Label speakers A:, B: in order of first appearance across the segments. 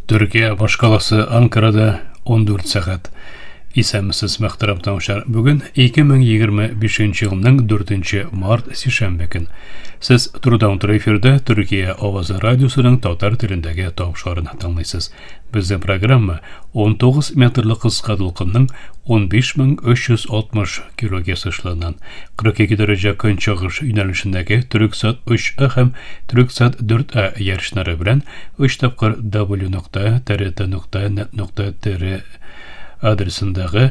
A: Төркия башкаласы Анкарада 14 сәгать. Исәнмесез, мөхтәрәм тыңлаучылар. Бүген 2025 елның 4 март сишәмбе көн. Сез турыдан-туры эфирда Төркия авазы радиосының татар телендәге тавышларын тыңлыйсыз. Безнең программа 19 метрлы кыска дулкынның 15360 килогерц эшелоннан 42 дәрәҗә көнчыгыш юнәлешендәге Төрексат 3А һәм Төрексат 4А ярышлары белән 3 тапкыр w.trt.net.tr адресындагы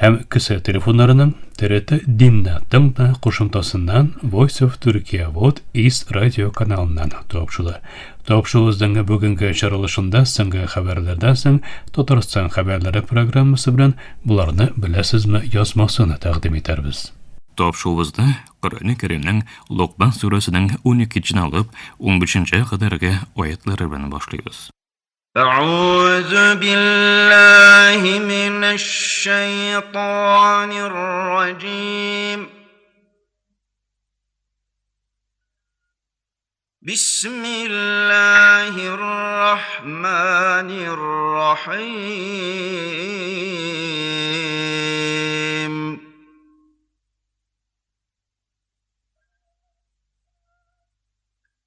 A: һәм кесә телефоннарының TRT Dinna Тыңна кушымтасыннан Voice of Turkey Вот East радио каналыннан тапшыла. Тапшыруыбызның бүгенге чыгарылышында соңгы хәбәрләрдән соң Татарстан хәбәрләре программасы белән боларны беләсезме язмасын тәкъдим итәрбез.
B: Тапшыруыбызда Коръәни Кәримнең Локман сүрәсенең 12 алып 15 кадәрге аятлары белән башлыйбыз.
C: أعوذ بالله من الشيطان الرجيم بسم الله الرحمن الرحيم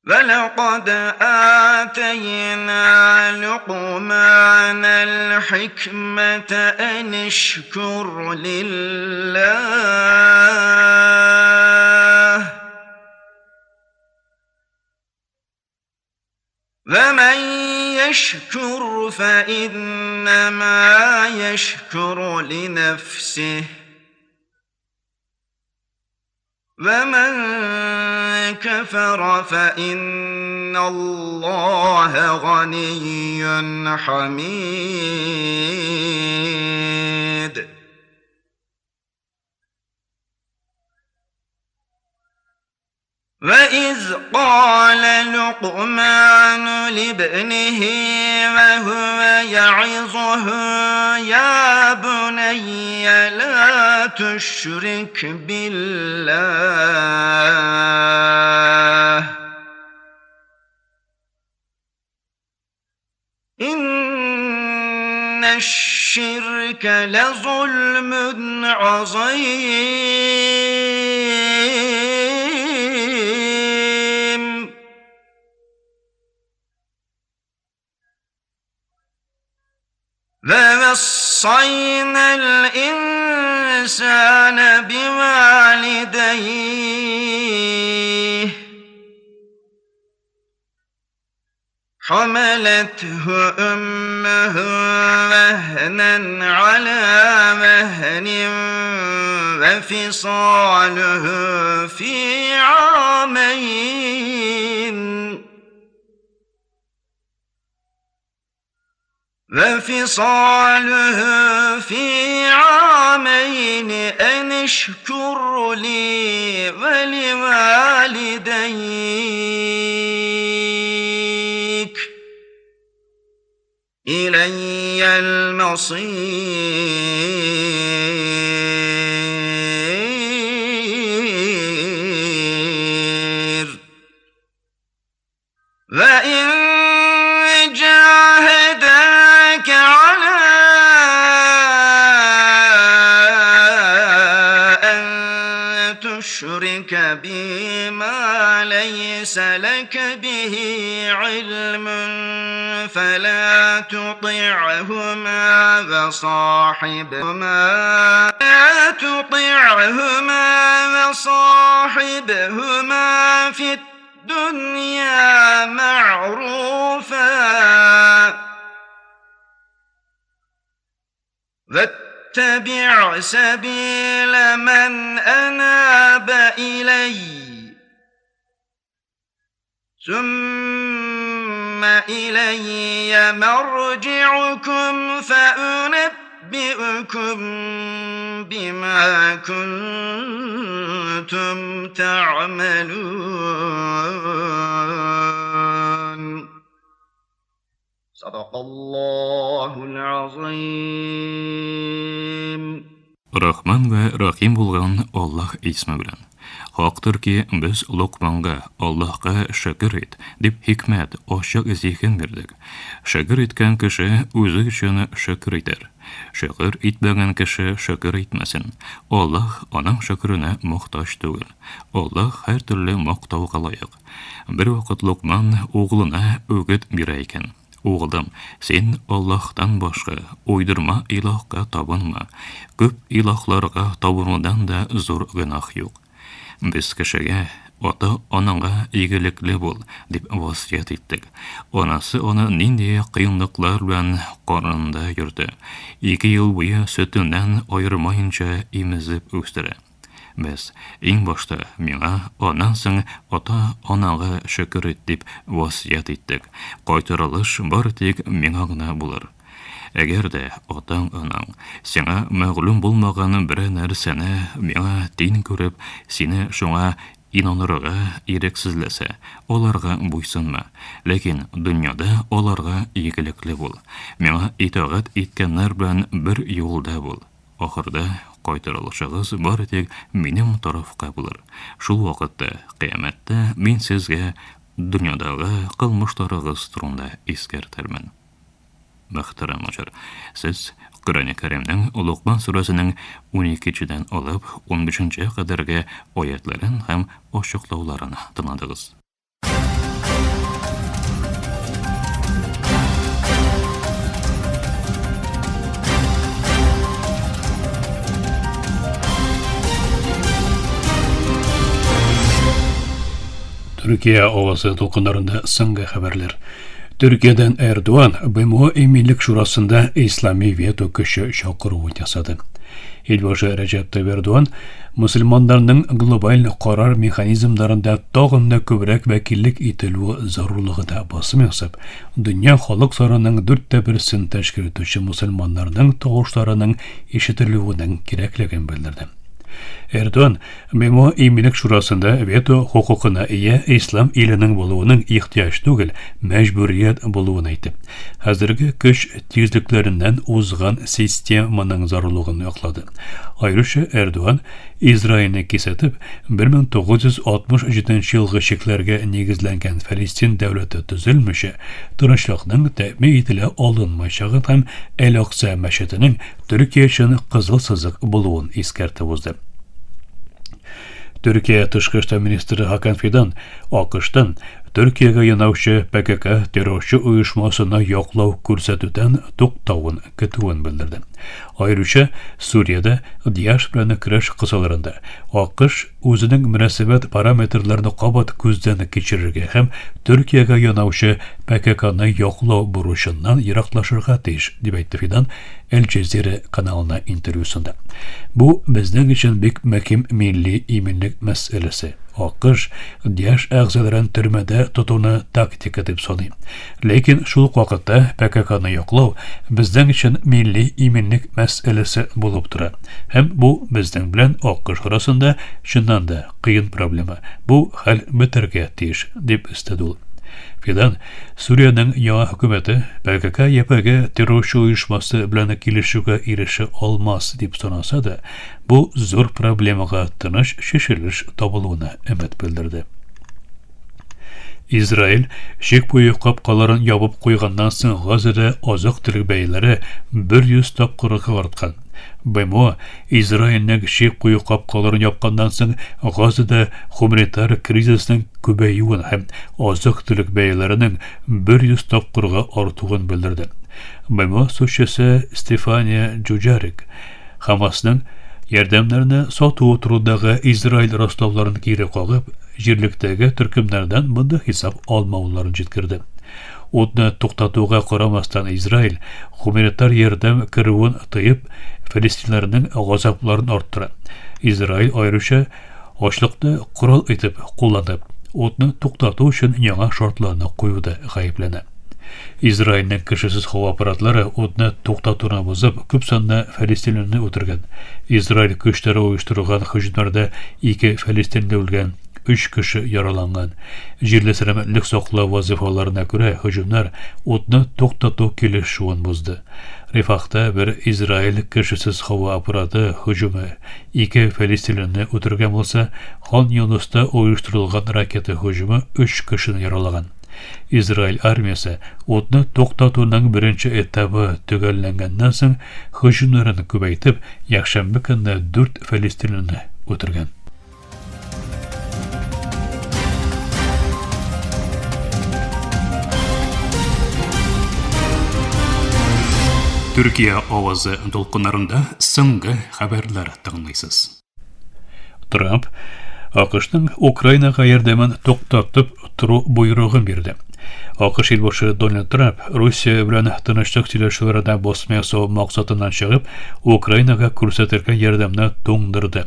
C: ولقد آتينا لقمان الحكمة أن اشكر لله ومن يشكر فإنما يشكر لنفسه ومن كفر فإن الله غني حميد وإذ قال لقمان لابنه وهو يعظه يا بني لا تشرك بالله إن الشرك لظلم عظيم ووصينا الإنسان بوالديه حملته أمه وهنا على وهن وفصاله في عامين وفصاله في عامين أن اشكر لي ولوالديك إلي المصير وإن جاهداك على أن تشرك بي ما ليس لك به علم فلا تطعهما وصاحبهما لا تطعهما وصاحبهما في الدنيا معروفا واتبع سبيل من أناب إلي ثم إلي مرجعكم فأنبئكم بما كنتم تعملون صدق الله العظيم.
B: Рахман вә Рахим булган Аллаһ исме белән. Хактыр ки, без Локманга, Аллаһка шөкер ит, дип хикмәт, ачык зиһен бирдек. Шөкер иткән кеше үзе өчен шөкер итәр. Шөкер итмәгән кеше шөкер итмәсен. Аллаһ аның шөкеренә мохтаҗ түгел. Аллаһ һәртөрле мактауга лаек. Бервакыт Локман углына үгет бирә икән. Углым, син Аллаһтан башка уйдырма илаһка табынма. Күп илаһларга табынудан да зур гөнаһ юк. Без кешегә, ата-анаңа игелекле бул, дип васыять иттек. Анасы аны нинди кыенлыклар белән карынында йөртә, ике ел буе сөтеннән аермаенча имезеп үстерә. Без, иң башта, миңа, аннан соң ата-анаңа шөкер ит, дип васыять иттек. Кайтарылыш бары тик миңа гына булыр. Әгәр дә атаң-анаң, сиңа мәгълүм булмаган берәр нәрсәне миңа тиң күреп, сине шуңа инанырга ирексезләсә, аларга буйсынма. Ләкин дөньяда аларга игелекле бул. Миңа итагать иткәннәр белән бер юлда бул. Ахырда кайтарылышыгыз бары тик минем тарафка булыр. Шул вакытта, кыямәттә мин сезгә дөньядагы кылмышларыгыз турында искәртермен. Мөхтәрәм Наҗар, сез Коръәни Кәримнең Локман сүрәсенең уникенчедән алып унбишенчегә кадәрге аятьләрен һәм ачыклауларын тыңладыгыз.
A: Төркия авазы дулкыннарында соңгы хәбәрләр. Төркиядән Эрдоган БМО Иминлек шурасында ислами вето көче чакыруын ясады. Илбашы Рәҗәп Тайып Эрдоган мөселманнарның глобаль карар механизмнарында тагын да күбрәк вәкиллек ителүе зарурлыгына басым ясап, дөнья халык санының дүрттә берсен тәшкил итүче мөселманнарның тавышларының ишетелүенең кирәклеген белдерде. Эрдоган БМО Иминлек шурасында вето хокукына ия ислам иленең булуының ихтыяҗ түгел, мәҗбүрият булуын әйтте. Хәзерге көч тигезлекләреннән узган системаның зарурлыгын яклады. Аеруча Эрдоган Израильне кисәтеп, 1967 елгы чикләргә нигезләнгән Фәлестин дәүләте төзелмичә, тынычлыкның тәэмин ителә алынмаячагын һәм Әл-Акса мәчетенең Төркия өчен кызыл сызык булуын искәртеп узды. Төркия тышкы эшләр министры Хакан Фидан АКШтан Төркиягә янаучы ПКК террорчы оешмасына яклау күрсәтүдән туктавын көтүен белдерде. Аеруча Сүриядә ДИАШ белән көрәш кысаларында АКШ үзенең мөнәсәбәт параметрларын кабат күздән кичерергә һәм Төркиягә янаучы ПККны яклау бурычыннан ераклашырга тиеш, дип әйтте Фидан Әл Джазира каналына интервьюсында. Бу безнең өчен бик мөһим милли иминлек мәсьәләсе. АКШ ДИАШ әгъзаларын төрмәдә тотуны тактика дип саный. Ләкин шул ук вакытта ПККны яклау безнең өчен милли иминлек мәсьәләсе булып тора. Һәм бу безнең белән АКШ арасында чыннан да кыен проблема. Бу хәл бетәргә тиеш, дип өстәде ул. Фидан Сүриянең яңа хөкүмәте ПКК-ЯПГ террорчы оешмасы белән килешүгә ирешә алмас дип санаса да, бу зур проблемага тыныч чишелеш табылуына өмет белдерде. Израиль чик буе капкаларын ябып куйганнан соң Газада азык-төлек бәяләре 100 тапкырга арткан. БМО Израильнең чик кую капкаларын япканнан соң Газада гуманитар кризисның күбәюен һәм азык-төлек бәяләренең 100 тапкырга артуын белдерде. БМО сүзчесе Стефания Джуджарик Хамасның ярдәмнәрне сатуы турындагы Израиль раслауларын кире кагып, җирлектәге төркемнәрдән мондый хисап алмауларын җиткерде. Утны туктатуга карамастан Израиль гуманитар ярдәм керүен тыеп, фәлестиннәрнең газапларын арттыра. Израиль аеруча ачлыкны корал итеп кулланып, утны туктату өчен яңа шартларны куюда гаепләнә. Израильнең кешесез һава аппаратлары утны туктатуны бозып, күп санлы фәлестинлене үтергән. Израиль көчләре оештырган һөҗүмнәрдә ике фәлестинле үлгән. Өч кеше яраланган. Җирле сәламәтлек саклау вазыйфаларына күрә, һөҗүмнәр утны туктату килешүен бозды. Рифахта бер Израиль кешесез һава аппараты һөҗүме ике фәлистинлене үтергән булса, Хан Юныста оештырылган ракета һөҗүме өч кешене яралаган. Израиль армиясе утны туктатуның беренче этабы төгәлләнгәннән соң һөҗүмнәрен күбәйтеп, якшәмбе көнне дүрт фәлистинлене үтергән. Төркия авазы дулкыннарында соңгы хәбәрләр тыңлыйсыз. Трамп АКШның Украинага ярдәмен туктатып тору боерыгын бирде. АКШ илбашы Дональд Трамп Русия белән тынычлык сөйләшүләренә басым ясау максатыннан чыгып, Украинага күрсәтелгән ярдәмне туңдырды.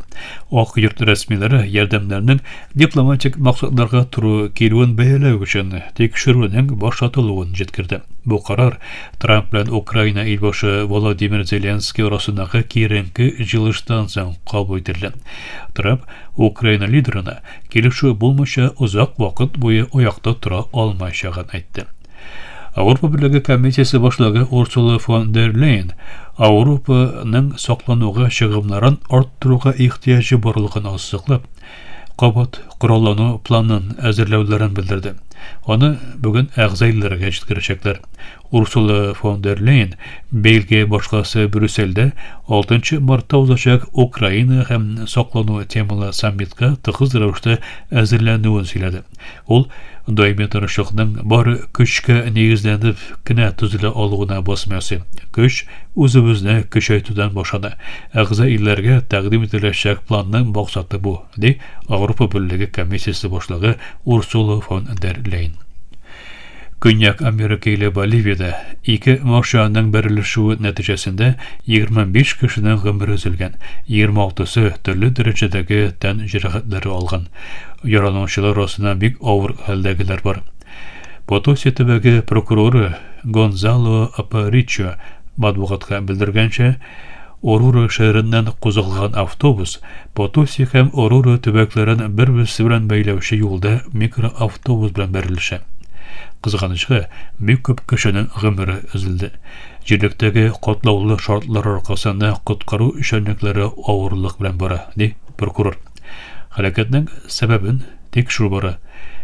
A: Ак йорт рәсмиләре ярдәмнәрнең дипломатик максатларга туры килүен бәяләү өчен тикшерүнең башлатылуын җиткерде. Бу карар Трамп белән Украина илбашы Володимир Зеленский арасындагы киеренке җыелыштан соң кабул ителде. Трамп Украина лидерына килешү булмыйча озак вакыт буе аякта тора алмаячагын әйтте. Ауропа Берлеге комиссиясе башлыгы Урсула фон дер Лейн Ауропаның саклануга чыгымнарын арттыруга ихтыяҗы барлыгын ассызыклап, кабат кораллану планын әзерләүләрен белдерде. Аны бүген әгъза илләргә җиткерәчәкләр. Урсула фон дер Лейн Бельгия башкаласы Брюссельдә 6 мартта узачак Украина һәм саклану темалы саммитка тыгыз рәвештә әзерләнүен сөйләде. Ул даими тынычлыкның бары көчкә нигезләнеп кенә төзелә алуына басым ясый. Көч үзебезне көчәйтүдән башлана. Әгъза илләргә тәкъдим ителәчәк планның максаты бу, ди Ауропа Берлеге комиссиясе башлыгы Урсула фон дер Лейн. Көньяк Америка иле Боливиядә ике машинаның бәрелешүе нәтиҗәсендә 25 кешенең гомере өзелгән, 26-сы төрле дәрәҗәдәге тән җәрәхәтләре алган. Яраланучылар арасында бик авыр хәлдәгеләр бар. Потоси төбәге прокуроры Гонзало Апаричо матбугатка белдергәнчә, Оруро шәһәреннән кузгалган автобус Потоси һәм Оруро төбәкләрен бер-берсе белән бәйләүче юлда микроавтобус белән бәрелешә. Кызганычка, бик күп кешенең гомере өзелде. Җирлектәге катлаулы шартлар аркасында коткару эшчәнлекләре авырлык белән бара, ди прокурор. Һәлакәтнең сәбәбен тикшерү бара.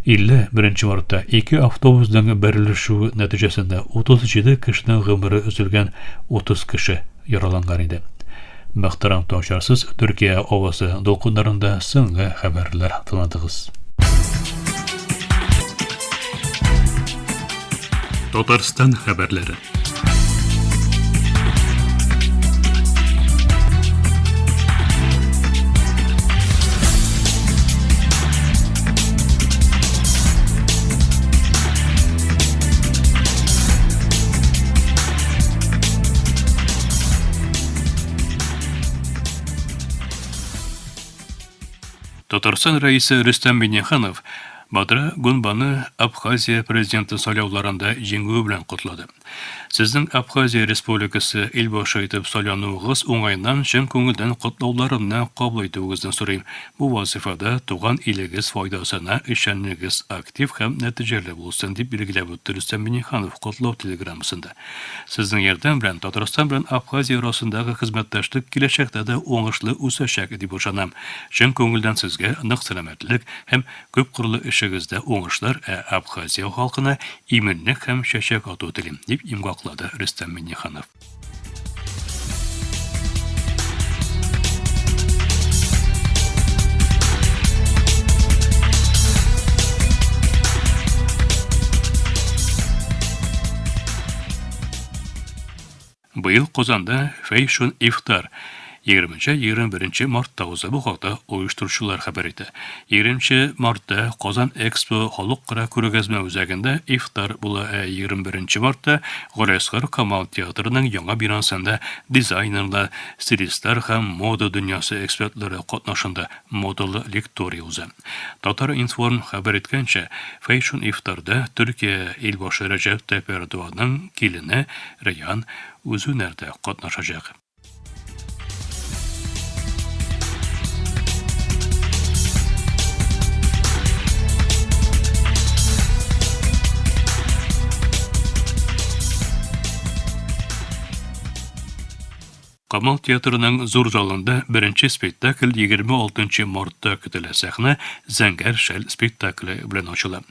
A: 51 мартта ике автобусның бәрелешүе нәтиҗәсендә 37 кешенең гомере өзелгән, 30 кеше яраланган иде. Мөхтәрәм тыңлаучылар, Төркия авазы дулкыннарында соңгы хәбәрләр тыңладыгыз. Татарстан хәбәрләре. Татарстан Рәисе Рөстәм Миңнеханов Бадра Гунбаны Абхазия президенты сайлауларында җиңүе белән котлады. Сезнең Абхазия Республикасы илбашы итеп сайлануыгыз уңаеннан чын күңелдән котлауларымны кабул итүегезне сорыйм. Бу вазыйфада туган илегез файдасына эшчәнлегегез актив һәм нәтиҗәле булсын, дип билгеләп үтте Рөстәм Миңнеханов котлау телеграммасында. Сезнең ярдәм белән Татарстан белән Абхазия арасындагы хезмәттәшлек киләчәктә дә уңышлы үсәчәк, дип ышанам. Чын күңелдән сезгә нык сәламәтлек һәм күпкырлы эшегездә уңышлар, ә Абхазия халкына иминлек һәм чәчәк ату телим, дип йомгаклады Рөстәм Миңнеханов. Быел Казанда Fashion Iftar 20-21 мартта уза. Бу хакта оештыручылар хәбәр итә. 20 мартта Казан Экспо халыкара күргәзмә үзәгендә ифтар була, ә 21 мартта Галиәсгар Камал театрының яңа бинасында дизайнерлар, стилистлар һәм мода дөньясы экспертлары катнашында модалы лекторий уза. Татар-информ хәбәр иткәнчә, Fashion Iftar-да Төркия илбашы Рәҗәп Тайип Эрдоганның килене Рәйхан Үзүнәр дә катнашачак. Камал театрының зур залында беренче спектакль 26 мартта көтелә. Сәхнә Зәңгәр шәл спектакле белән ачыла.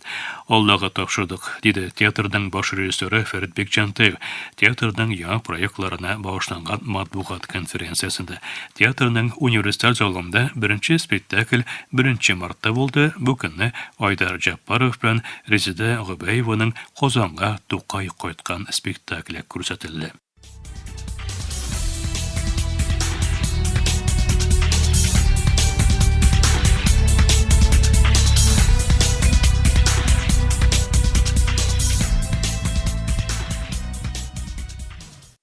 A: Аллага тапшырдык, диде театрның баш режиссеры Фәрит Бикчәнтаев театрның яңа проектларына багышланган матбугат конференциясендә. Театрның универсаль залында беренче спектакль беренче мартта булды, бу көнне Айдар Җәббаров белән Резеда Гобәеваның Казанга Тукай кайткан спектакле күрсәтелде.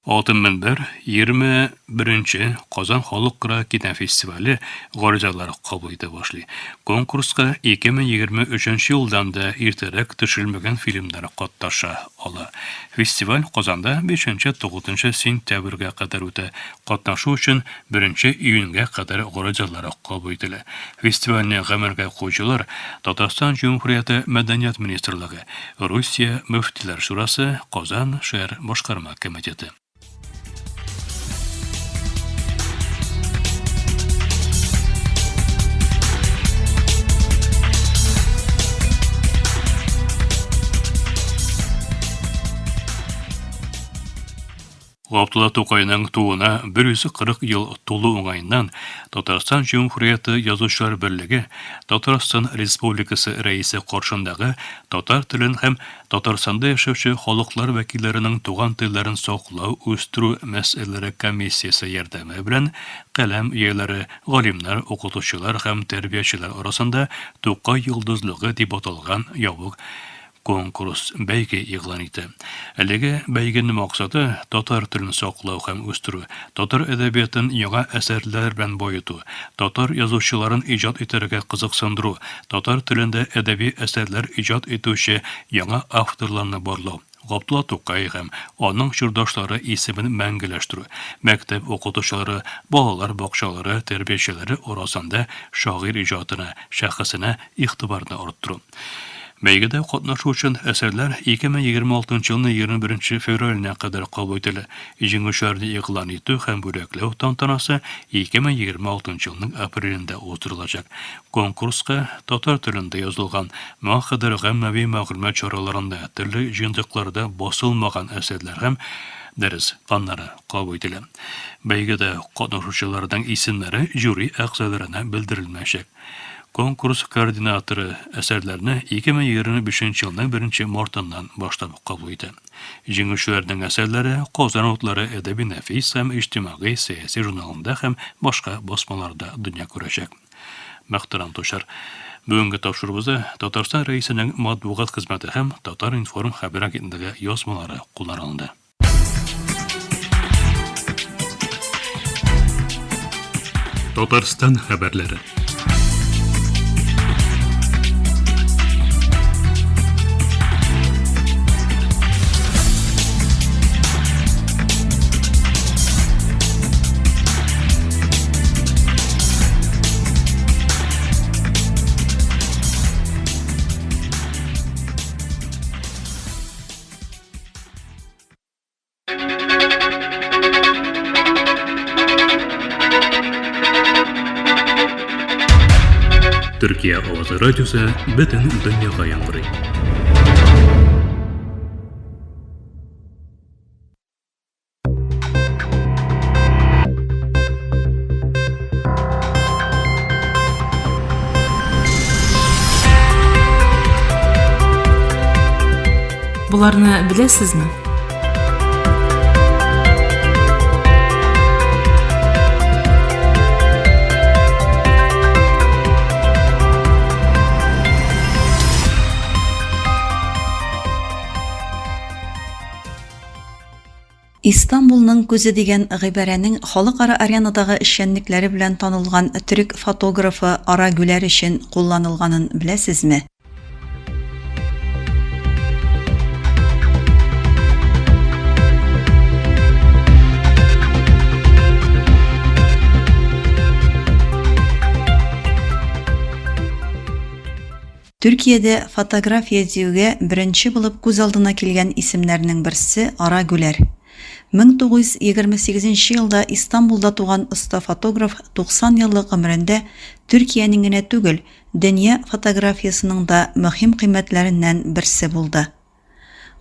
A: Алтын мөнбәр 21 Казан халыкара кинофестивале гаризалар кабул итә башлый. Конкурска 2023 елдан да иртәрәк төшерелмәгән фильмнар катнаша ала. Фестиваль Казанда 5-9 сентябрьгә кадәр үтә. Катнашу өчен 1 июньгә кадәр гаризалар кабул ителә. Фестивальне гамәлгә куючылар, Татарстан Җөмһүрияте Мәдәният министрлыгы, Русия Мөфтиләр шурасы, Казан шәһәр башкарма комитеты. Габдулла Тукайның тууына 140 ел тулу уңаеннан Татарстан Җөмһүрияте Язучылар берлеге Татарстан Республикасы Рәисе каршындагы татар телен һәм Татарстанда яшәүче халыклар вәкилләренең туган телләрен саклау, үстерү мәсьәләләре комиссиясе ярдәме белән каләм ияләре, галимнәр, укытучылар һәм тәрбиячеләр арасында Тукай йолдызлыгы дип аталган ябык конкурс, бәйге игълан итә. Әлеге бәйгенең максаты, татар телен саклау һәм үстерү, татар әдәбиятын яңа әсәрләр белән баету, татар язучыларын иҗат итәргә кызыксындыру, татар телендә әдәби әсәрләр иҗат итүче яңа авторларны барлау, Габдулла Тукай һәм аның чордашлары исемен мәңгеләштерү, мәктәп укытучылары, балалар бакчалары тәрбиячеләре арасында шагыйрь иҗатына, шәхесенә игътибарны арттыру. Бәйгедә катнашу өчен әсәрләр 2026 елның 21 февраленә кадәр кабул ителә. Җиңүчеләрне игълан итү һәм бүләкләү тантанасы 2026 елның апрелендә уздырылачак. Конкурска татар телендә язылган, моңа кадәр гаммәви мәгълүмат чараларында, төрле җыентыкларда басылмаган әсәрләр һәм дәрес планнары кабул ителә. Бәйгедә катнашучыларның исемнәре жюри әгъзаларына белдерелмәячәк. Конкурс координаторы әсәрләрне 2025 елның беренче мартыннан башлап кабул итә. Җиңүчеләрнең әсәрләре Казан утлары әдәби-нәфис һәм иҗтимагый-сәяси журналында һәм башка басмаларда дөнья күрәчәк. Мөхтәрәм Тушар, бүгенге тапшыруыбызда Татарстан Рәисенең матбугат хезмәте һәм Татар-информ хәбәр агентлыгы язмалары кулланылды. Татарстан хәбәрләре. Төркия авазы радиосы бөтен дөньяга яңгырый.
D: Боларны беләсезме?
E: Истанбулның күзе дигән гыйбарәнең халыкара аренадагы эшчәнлекләре белән танылган төрек фотографы Ара Гүләр өчен кулланылганын беләсезме? Төркиядә фотография диюгә беренче булып күз алдына килгән исемнәрнең берсе Ара Гүләр. 1928 нче елда Истанбулда туган оста фотограф 90 еллык гомерендә Төркиянең генә түгел, дөнья фотографиясенең да мөһим кыйммәтләреннән берсе булды.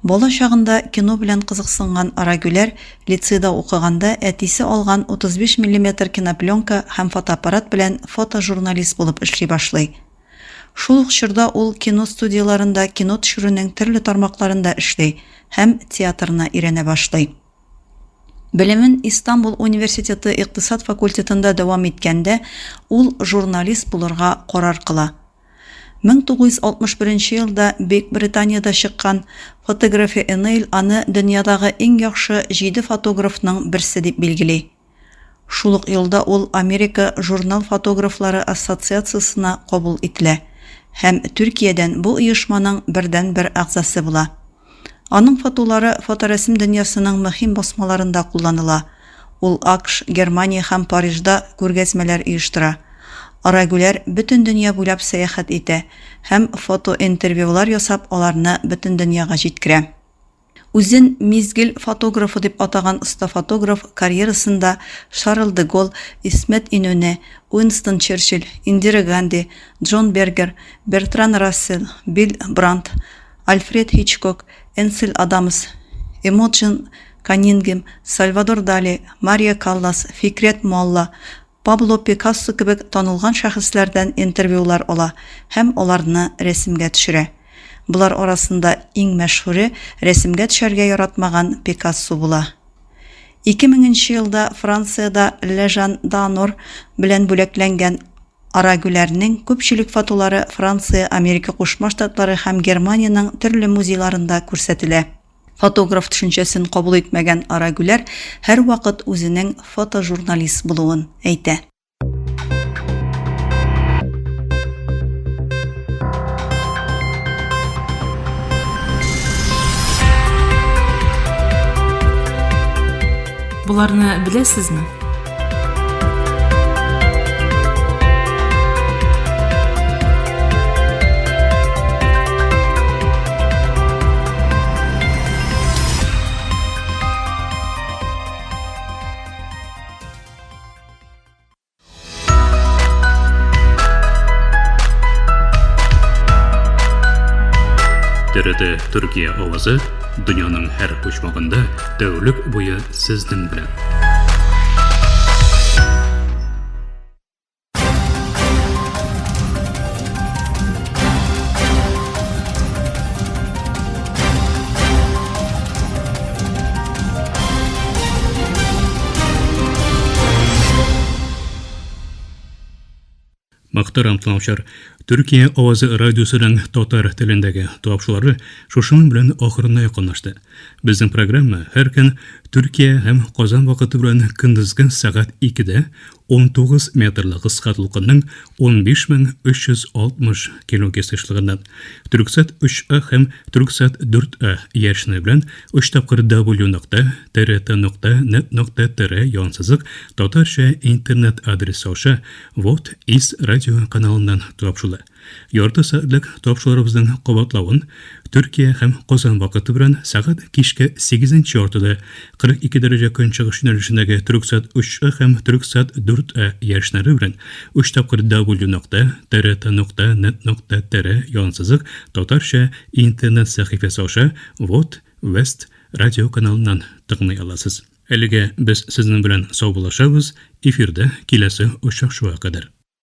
E: Бала чагында кино белән кызыксынган Ара Гүләр лицейда укыганда әтисе алган 35 миллиметр кинопленка һәм фотоаппарат белән фотожурналист булып эшли башлый. Шул ук чорда ул кино студияләрендә кино төшерүнең төрле тармакларында эшли һәм театрны өйрәнә башлый. Белемен Истанбул университеты икътисад факультетында дәвам иткәндә ул журналист булырга карар кыла. 1961 елда Бөекбританиядә чыккан Photography Annual аны дөньядагы иң яхшы җиде фотографның берсе дип билгели. Шул ук елда ул Америка журнал фотографлары ассоциациясенә кабул ителә һәм Төркиядән бу оешманың бердәнбер әгъзасы була. Аның фотолары фоторәсем дөньясының мөһим басмаларында кулланыла. Ул АКШ, Германия һәм Парижда күргәзмәләр оештыра. Арагүләр бөтен дөнья буйлап сәяхәт итә һәм фотоинтервьюлар ясап аларны бөтен дөньяга җиткерә. Үзен мизгел фотографы дип атаган оста фотограф карьерасында Шарль де Голль, Исмәт Инөне, Уинстон Черчилль, Индира Ганди, Джон Бергер, Бертран Рассел, Билл Брандт, Альфред Һичкок, Энсель Адамс, Эмоджин Каннингем, Сальвадор Дали, Мария Каллас, Фикрәт Муалла, Пабло Пикассо кебек танылган шәхесләрдән интервьюлар ала һәм аларны рәсемгә төшерә. Болар арасында иң мәшһүре рәсемгә төшәргә яратмаган Пикассо була. 2000 нче елда Франциядә Ле Жан д'Анор белән бүләкләнгән Арагүләрнең күпчелек фотолары Франция, Америка Кушма Штатлары һәм Германиянең төрле музейларында күрсәтелә. Фотограф төшенчәсен кабул итмәгән Арагүләр һәрвакыт үзенең фотожурналист булуын әйтә.
D: Боларны беләсезме?
A: ТРТ Төркия авазы дөньяның һәр почмагында тәүлек буе сезнең белән. Мөхтәрәм тыңлаучылар, Төркия авазы радиосының татар телендәге тапшырулары шушының белән ахырына якынлашты. Безнең программа һәр көн Төркия һәм Казан вакыты белән көндезге сәгать 2-дә 19 метрлы кыска дулкынның 15360 килогерц ешлыгыннан Төрксат 3А һәм Төрксат 4А яшене белән 3 тапкыр W нокта TRT нокта нет нокта TR янсызык татарча интернет адресы аша Вот из радио каналыннан тапшыла. Ярты сәгатьлек тапшыруларыбызның кабатлавын Төркия һәм Казан вакыты белән сәгать кичке сигезенче яртыда 42 дәрәҗә көнчыгыш юнәлешендәге Төрксат 3А һәм Төрксат 4А яшьнәре белән өч тапкыр W нокта TRT нокта нет нокта TR янсызык татарча интернет сәхифәсе аша Вот Вест радио каналыннан тыңлый аласыз. Әлегә без сезнең белән саубуллашабыз, эфирда киләсе очрашуга кадәр.